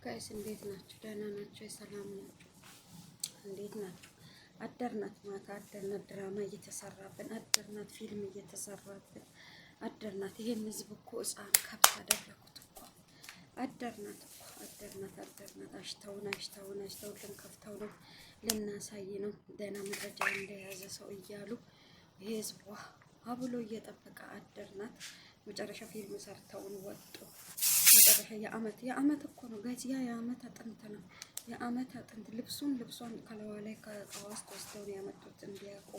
Guys እንዴት ናችሁ? ደህና ናችሁ? የሰላም ናችሁ? እንዴት ናችሁ? አደርናት ማታ አደርናት፣ ድራማ እየተሰራብን አደርናት፣ ፊልም እየተሰራብን አደርናት። ይሄን ህዝብ እኮ ህፃን ከብት አደረጉት እኮ አደርናት እኮ አደርናት፣ አደርናት። አሽተውን አሽተውን አሽተውን ልንከፍተው ነው ልናሳይ ነው ደህና መረጃ እንደያዘ ሰው እያሉ ይሄ ህዝብ ዋ አብሎ እየጠበቀ አደርናት። መጨረሻ ፊልም ሰርተውን ወጡ። መጨረሻ የአመት የአመት እኮ ነው guys፣ ያ የአመት አጥንት ነው። የአመት አጥንት ልብሱን ልብሷን ከለዋ ላይ ከእቃዋ ውስጥ ወስደው ነው ያመጡት እንዲያውቁ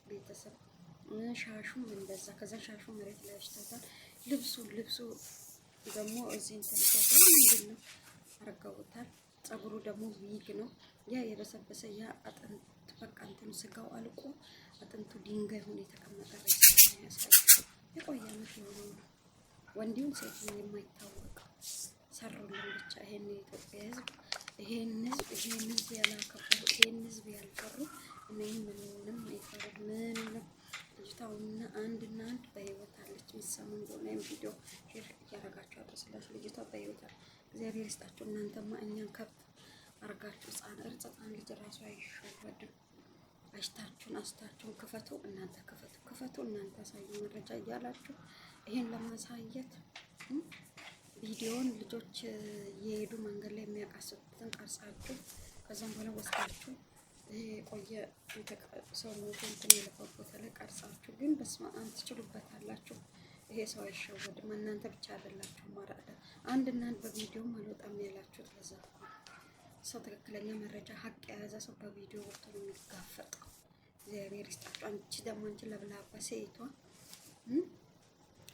ቤተሰብ። ሻሹም እንደዛ፣ ከዛ ሻሹ መሬት ላይ አሽተውታል። ልብሱ ልብሱ ደግሞ እዚህ እንትን ምንድን ነው አርገውታል። ጸጉሩ ደግሞ ዊግ ነው። ያ የበሰበሰ ያ አጥንት በቃ እንትኑ ስጋው አልቆ አጥንቱ ድንጋይ ሆኖ የተቀመጠ ሬሳ ነው ያሳየው። የቆየ አመት የሆነው ነው። ወንዲውን ሴቱን የማይታወቅ ሰሩልን ብቻ። ይሄን የኢትዮጵያ ሕዝብ ይሄን ሕዝብ ይሄን ሕዝብ ያላከበሩ ይሄን ሕዝብ ያልፈሩ እኔ ምንም አይፈሩ ምንም። ልጅቷና አንድና አንድ በህይወት አለች። የምትሰሙ እንደሆነ ይሄን ቪዲዮ share እያደረጋችሁ አድርስላችሁ። ልጅቷ በህይወት አለች። እግዚአብሔር ይስጣችሁ። እናንተማ እኛን ከብት አርጋችሁ ህፃን እርጽ ህፃን ልጅ ራሱ አይሸወድም። አሽታችሁን አስታችሁን ክፈቱ፣ እናንተ ክፈቱ፣ ክፈቱ፣ እናንተ አሳዩ መረጃ እያላችሁ ይሄን ለማሳየት ቪዲዮን ልጆች የሄዱ መንገድ ላይ የሚያቃስቱትን ቀርጻችሁ ከዛም በኋላ ወስዳችሁ ይሄ የቆየ ሰው ሞቶ እንትን የለበት ቦታ ላይ ቀርጻችሁ ግን በስመ አብ ትችሉበታላችሁ። ይሄ ሰው አይሸወድም። እናንተ ብቻ አይደላችሁ ማራዳ አንድ እና አንድ በቪዲዮም አልወጣም ያላችሁት ለዛ እኮ ሰው ትክክለኛ መረጃ ሀቅ የያዘ ሰው በቪዲዮ ወጥቶ ነው የሚጋፈጠው። እግዚአብሔር ይስጣችሁ። አንቺ ደግሞ አንቺ ለብላባ ሴቷ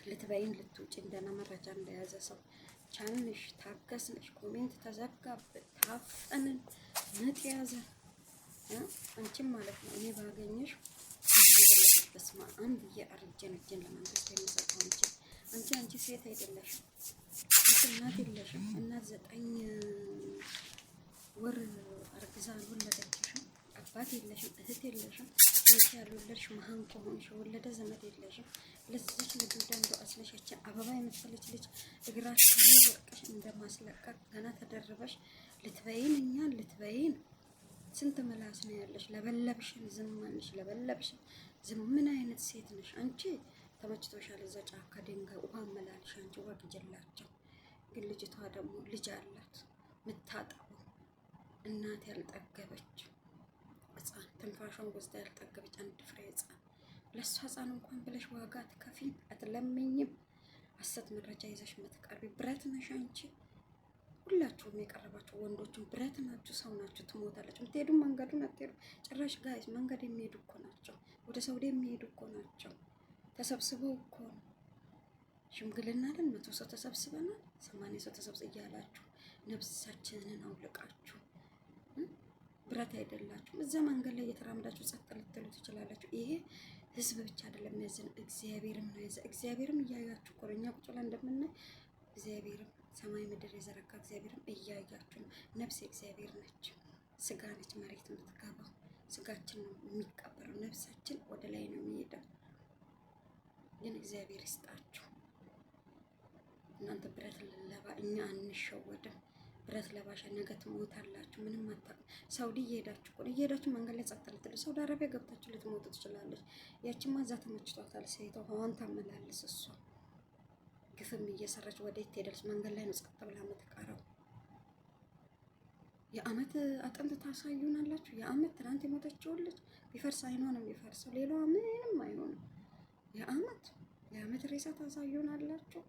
ልትበይን ልትውጭ እንደና መረጃ እንደያዘ ሰው ቻልንሽ፣ ታገስንሽ፣ comment ተዘጋብን፣ ታፈንን፣ ምጥ ያዘን። አንቺም ማለት ነው እኔ ባገኘሽ የበለጠ በስመ አብ ብዬ አርጀን እጄን ለመንግስት የምሰጠው አንቺ አንቺ አንቺ ሴት አይደለሽም። አንቺ እናት የለሽም። እናት 9 ወር አርግዛ አልወለደችሽም። አባት የለሽም፣ እህት የለሽም። አንቺ ያልወለድሽ መሀን ከሆንሽ የወለደ ዘመድ የለሽም። ለዚች ልጅ ደንዶ አስለሻችን አበባ የመሰለች ልጅ እግራቸው ላይ ወርቀሽ እንደማስለቀቅ ገና ተደርበሽ ልትበይን እኛን ልትበይን ስንት ምላስ ነው ያለሽ? ለበለብሽን ዝም አልሽ፣ ለበለብሽን ዝም። ምን አይነት ሴት ነሽ አንቺ? ተመችቶሻል? እዛ ጫካ ድንጋይ ውሃ መላልሽ አንቺ ወቅጅላቸው። ግን ልጅቷ ደግሞ ልጅ አላት ምታጠበው እናት ያልጠገበች ህፃን ትንፋሿን ወስዳ ያልጠገበች አንድ ፍሬ ህፃን ለእሷ ህፃን እንኳን ብለሽ ዋጋ አትከፊም፣ አትለምኝም። ሀሰት መረጃ ይዘሽ የምትቀርቢ ብረት ነሽ አንቺ። ሁላችሁም የቀረባችሁ ወንዶችም ብረት ናችሁ፣ ሰው ናችሁ፣ ትሞታላችሁ። የምትሄዱ መንገዱን አትሄዱ። ጭራሽ guys መንገድ የሚሄዱ እኮ ናቸው፣ ወደ ሳውዲ የሚሄዱ እኮ ናቸው። ተሰብስበው እኮ ነው ሽምግልና አለን፣ 100 ሰው ተሰብስበናል፣ 80 ሰው ተሰብስበ እያላችሁ ነፍሳችንን አውልቃችሁ ብረት አይደላችሁም። እዛ መንገድ ላይ እየተራመዳችሁ ጸጥ ልትሉ ትችላላችሁ። ይሄ ህዝብ ብቻ አይደለም የሚያዝነው እግዚአብሔርም ነው ያዘ። እግዚአብሔርም እያያችሁ እኮ ነው። እኛ ቁጭ ብለን እንደምናይ እግዚአብሔርም ሰማይ ምድር የዘረጋ እግዚአብሔርም እያያችሁ ነው። ነፍስ የእግዚአብሔር ነች፣ ስጋ ነች መሬት የምትገባው ስጋችን ነው የሚቀበረው። ነፍሳችን ወደ ላይ ነው የሚሄደው። ግን እግዚአብሔር ይስጣችሁ እናንተ ብረት ለባ፣ እኛ አንሸወድም። ብረት ለባሻ ነገ ትሞታላችሁ። ምንም አታውቅም። ሳውዲ እየሄዳችሁ እኮ ነው እየሄዳችሁ መንገድ ላይ ጸጥ ልትሉ ሳውዲ አረቢያ ገብታችሁ ልትሞቱ ትችላለች። ያችማ እዛ ተመችቷታል። ሴቷ ሀዋን ታመላልስ እሷ ግፍም እየሰራች ወዴት ትሄዳለች? መንገድ ላይ ነው ጸጥ ብላ የምትቀረው። የአመት አጥንት ታሳዩናላችሁ። የአመት ትናንት የሞተችውን ልጅ ቢፈርስ አይኗ ነው የሚፈርሰው፣ ሌላዋ ምንም አይሆንም። የአመት የአመት ሬሳ ታሳዩናላችሁ።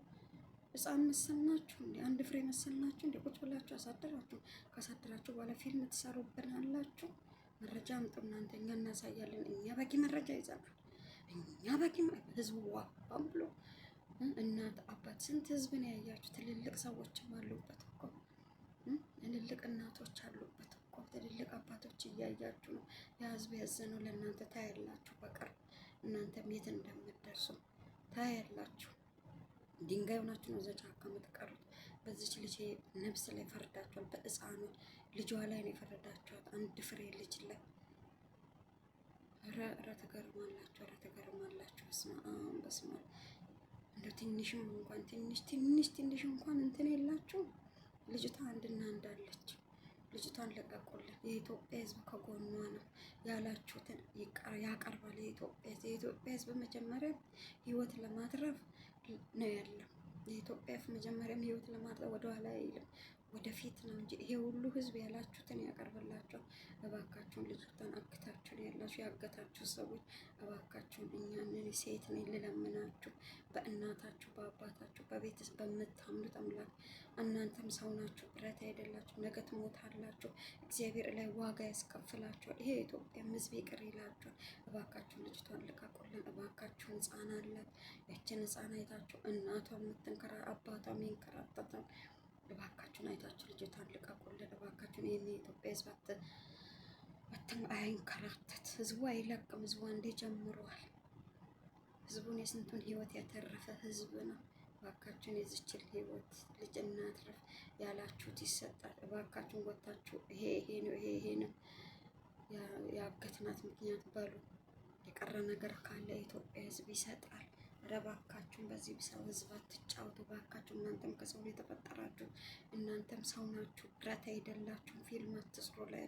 ህፃን መሰልናችሁ እንዴ? አንድ ፍሬ መሰልናችሁ እንዴ? ቁጭ ብላችሁ አሳደራችሁ። ካሳደራችሁ በኋላ ፊልም ትሰሩብናላችሁ። መረጃ አምጡ እናንተ፣ እኛ እናሳያለን። እኛ በቂ መረጃ ይዘናል። እኛ በቂ ህዝቡ ዋባም ብሎ እናት አባት፣ ስንት ህዝብ ነው ያያችሁ? ትልልቅ ሰዎችም አሉበት እኮ ትልልቅ እናቶች አሉበት እኮ ትልልቅ አባቶች እያያችሁ ነው። የህዝብ ያዘነው ለእናንተ ታያላችሁ። በቅርብ እናንተም የት እንደምትደርሱ ታያላችሁ። ድንጋይ ሆናችሁ ነው እዛ ጫካ የምትቀሩት። በዚች ልጅ ነፍስ ላይ ፈርዳችኋል። በህፃኑ ልጇ ላይ ነው የፈረዳችኋት። አንድ ፍሬ ልጅ ላይ ኧረ ኧረ ትገርማላችሁ። ኧረ ትገርማላችሁ። በስመ አብ በስመ አብ። እንደው ትንሽም እንኳን ትንሽ ትንሽ ትንሽ እንኳን እንትን የላችሁ። ልጅቷ አንድና አንድ አለች። ልጅቷን ለቀቁልን። የኢትዮጵያ ሕዝብ ከጎኗ ነው። ያላችሁትን ያቀርባል። የኢትዮጵያ ሕዝብ መጀመሪያ ህይወት ለማትረፍ ነው ያለው። የኢትዮጵያ መጀመሪያም ህይወት ለማትረፍ ወደኋላ አይልም። ወደፊት ነው እንጂ ይሄ ሁሉ ህዝብ ያላችሁትን ያቀርብላችኋል። እባካችሁን ልጅቷን አግታችሁን ያላችሁ ያገታችሁ ሰዎች እባካችሁን እኛንን ሴት ነኝ ልለምናችሁ፣ በእናታችሁ በአባታችሁ በቤተሰብ በምታምኑት አምላክ እናንተም ሰው ናችሁ፣ ብረት አይደላችሁ። ነገ ትሞታላችሁ። እግዚአብሔር ላይ ዋጋ ያስከፍላችኋል። ይሄ የኢትዮጵያ ህዝብ ይቅር ይላችኋል። እባካችሁን ልጅቷን ልቀቁልን። እባካችሁን ህፃን አላት። ያችን ህፃን አይታችሁ እናቷ የምትንከራ አባቷ የሚንከራተታል። እባካችሁን አይታችሁ ልጅቷን ልቀቁልን። እባካችሁን ይህን የኢትዮጵያ ህዝብ አይንከራተት። ህዝቡ አይለቅም። ህዝቡ አንዴ ጀምሯል። ህዝቡን የስንቱን ህይወት ያተረፈ ህዝብ ነው። እባካችሁን የዚችን ህይወት ልጅ እናትረፍ ያላችሁት ይሰጣል። እባካችሁን ወታችሁ ይሄ ይሄ ነው ይሄ ይሄ ነው ያገትናት ምክንያት በሉ። የቀረ ነገር ካለ የኢትዮጵያ ህዝብ ይሰጣል። ኧረ እባካችሁን በዚህ ሰው ህዝብ አትጫወቱ። እባካችሁ እናንተም ከሰው ነው የተፈጠራችሁ፣ እናንተም ሰው ናችሁ፣ ብረት አይደላችሁም። ፊልም አትስሩ። ላይ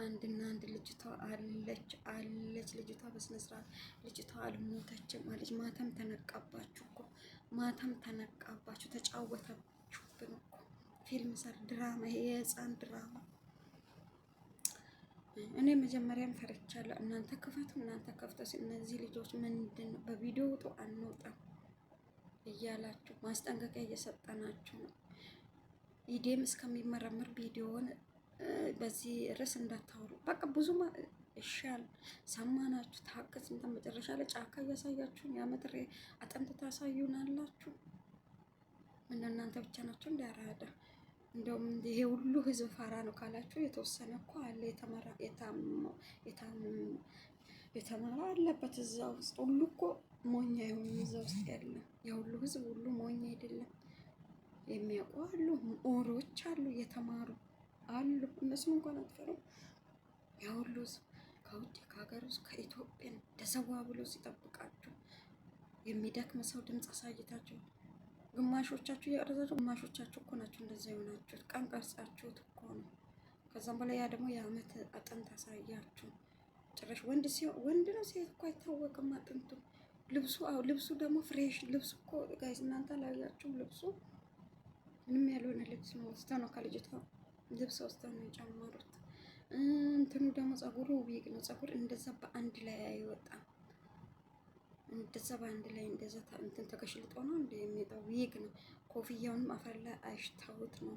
አንድና አንድ ልጅቷ አለች አለች። ልጅቷ በስነ ስርዓት ልጅቷ አልሞተችም አለች። ማታም ተነቃባችሁ እኮ ማታም ተነቃባችሁ፣ ተጫወታችሁብን እኮ ፊልም ሰር ድራማ፣ ይሄ የህፃን ድራማ እኔ መጀመሪያም ፈርቻለሁ። እናንተ ክፈቱ፣ እናንተ ከፍቶ እነዚህ ልጆች ምንድን ነው በቪዲዮ ውጡ አንወጣም እያላችሁ ማስጠንቀቂያ እየሰጠናችሁ ነው። ኢዴም እስከሚመረምር ቪዲዮውን በዚህ ርዕስ እንዳታወሩ። በቃ ብዙ ይሻል ሰማናችሁ። ታገስ እንትን መጨረሻ ላይ ጫካ እያሳያችሁን የአመት አጥንት ታሳዩናላችሁ። ምን እናንተ ብቻ ናችሁ እንደ እንደውም ይሄ ሁሉ ህዝብ ፋራ ነው ካላችሁ የተወሰነ እኮ አለ የተማረ አለበት እዛ ውስጥ። ሁሉ እኮ ሞኛ አይሆንም እዛ ውስጥ ያለ የሁሉ ህዝብ ሁሉ ሞኛ አይደለም። የሚያውቁ አሉ፣ ምሁሮች አሉ፣ የተማሩ አሉ። እነሱም እንኳን አትፈሩም። የሁሉ ህዝብ ከውጭ ከሀገር ውስጥ ከኢትዮጵያ ደሰዋ ብሎ ሲጠብቃችሁ የሚደክም ሰው ድምፅ አሳይታችሁ ግማሾቻችሁ እየቀረጻችሁ ግማሾቻችሁ እኮ ናችሁ እንደዛ የሆናችሁት። ቀን ቀርጻችሁት እኮ ነው። ከዛም በላይ ያ ደግሞ የአመት አጥንት አሳያችሁ። ጭራሽ ወንድ ሲሆን ወንድ ነው ሴት እኮ አይታወቅም አጥንቱ። ልብሱ አዎ ልብሱ ደግሞ fresh ልብሱ እኮ guys እናንተ አላያችሁም? ልብሱ ምንም ያልሆነ ልብስ ነው። ወስደው ነው ከልጅቷ ልብስ ወስደው ነው የጨመሩት። እንትኑ ደግሞ ጸጉሩ ዊግ ነው። ጸጉር እንደዛ በአንድ ላይ አይወጣም። እንደዛ በአንድ ላይ እንደዛ እንትን ተገሽልጦ ነው እንደ የሚወጣው ዊግ ነው። ኮፍያውንም አፈር ላይ አሽተውት ነው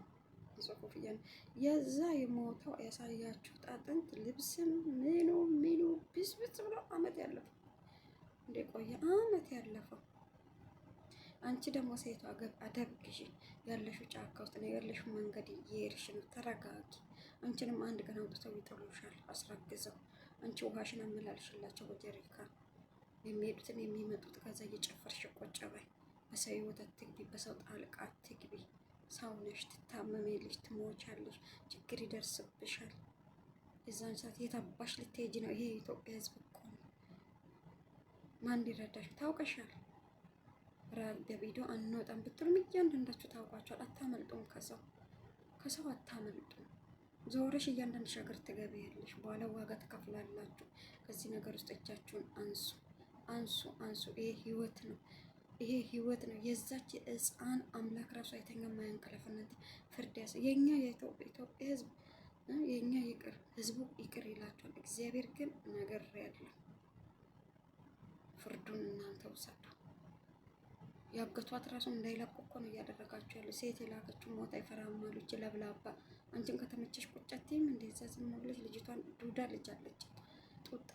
እዛ ኮፍያ ነው የዛ የሞተው ያሳያችሁት አጥንት ልብስም ምኑ ምኑ ብስብስ ብሎ አመት ያለፈው እንደ ቆየ አመት ያለፈው። አንቺ ደግሞ ሴቷ አደብ ግዢ። ያለሽው ጫካ ውስጥ ነው ያለሽው፣ መንገድ እየሄድሽ ነው። ተረጋጊ። አንቺንም አንድ ቀን አውጥተው ይጥሉሻል አስረግዘው። አንቺ ውሃሽን አመላልሽላቸው በጀሪካን የሚሄዱትን የሚመጡት ከዛ እየጨፈርሽ ቆጭ በይ። በሰው ህይወት አትግቢ፣ በሰው ጣልቃ አትግቢ። ሰው ነሽ፣ ትታመሚያለሽ፣ ትሞቻለሽ፣ ችግር ይደርስብሻል። የዛን ሰዓት የት አባሽ ልትሄጂ ነው? ይሄ የኢትዮጵያ ህዝብ እኮ ነው። ማን ሊረዳሽ? ታውቀሻል። በቪዲዮ አንወጣም ብትሉም እያንዳንዳችሁ ታውቋቸዋል። አታመልጡም፣ ከሰው ከሰው አታመልጡም። ዞረሽ እያንዳንድሽ ሀገር ትገቢያለሽ። በኋላ ዋጋ ትከፍላላችሁ። ከዚህ ነገር ውስጥ እጃችሁን አንሱ። አንሱ አንሱ። ይሄ ህይወት ነው። ይሄ ህይወት ነው። የዛች ህፃን አምላክ ራሱ አይተኛም አያንቀላፋም። እናንተ ፍርድ ያሰ የኛ የኢትዮጵያ ህዝብ የኛ ይቅር ህዝቡ ይቅር ይላቸዋል። እግዚአብሔር ግን ነገር ያለው ፍርዱን እናንተ ውሰዱ። ያገቷት ራሱ እንዳይለቁ እኮ ነው እያደረጋችሁ ያለው። ሴት የላከችው ሞት አይፈራም አሉ። እጅ ለብላባ አንቺን ከተመቸሽ ቁጫትም እንደዛ ዝም ብለሽ ልጅቷን ዱዳ ልጅ አለች ጡት